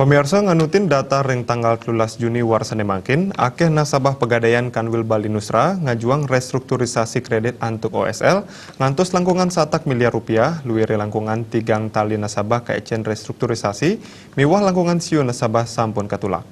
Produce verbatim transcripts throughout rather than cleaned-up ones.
Pamiarsa, nganutin data ring tanggal telulas Juni warsane mangkin, akeh nasabah Pegadaian Kanwil Bali Nusra ngajuang restrukturisasi kredit antuk O S L ngantos langkungan satak miliar rupiah, luire langkungan tigang tali nasabah kaecen restrukturisasi, miwah langkungan siu nasabah sampun katulak.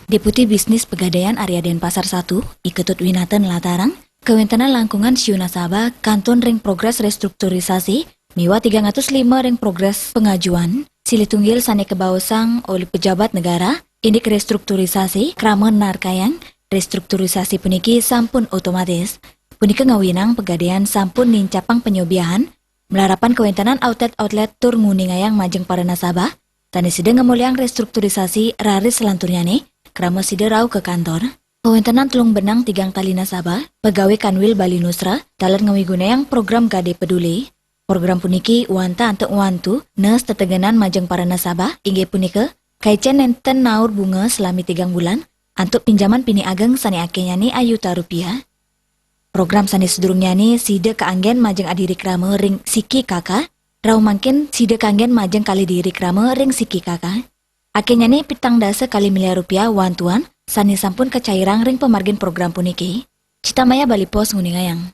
Deputi Bisnis Pegadaian Area Denpasar satu, I Ketut Winata nlatarang, kawentenan langkungan siu nasabah kantun ring progres restrukturisasi miwah tigang atus lima ring progres pengajuan, silih tunggil sane kabaosang olih pejabat negara, indik restrukturisasi krama narkayang, restrukturisasi puniki sampun otomatis. Punika ngawinang Pegadaian sampun nincapang panyobiahan, malarapan kawentenan outlet-outlet tur nguningayang majeng para nasabah, sane sida ngamolihang restrukturisasi raris selanturnyane, krama sida rauh ka kantor. Kawentenan telung benang tigang tali nasabah, Pegawe Kanwil Bali Nusra, taler ngawigunayang program Gade Peduli. Program puniki wantah antuk ngwantu nes tetegenan majeng para nasabah, inggih punika, kaecen nenten naur bunga salami tigang bulan, antuk pinjaman pinih ageng sane akehnyane ayuta rupiah. Program sane sadurungnyane sida kaanggen majeng adiri krama ring siki kaka, rauh mangkin sida kaanggen majeng kalih diri krama ring siki kaka. Akehnyane pitang dasa kalih miliar rupiah wantuan sane sampun kacairang ring pamargin program puniki. Cita Maya Bali Post nguningayang.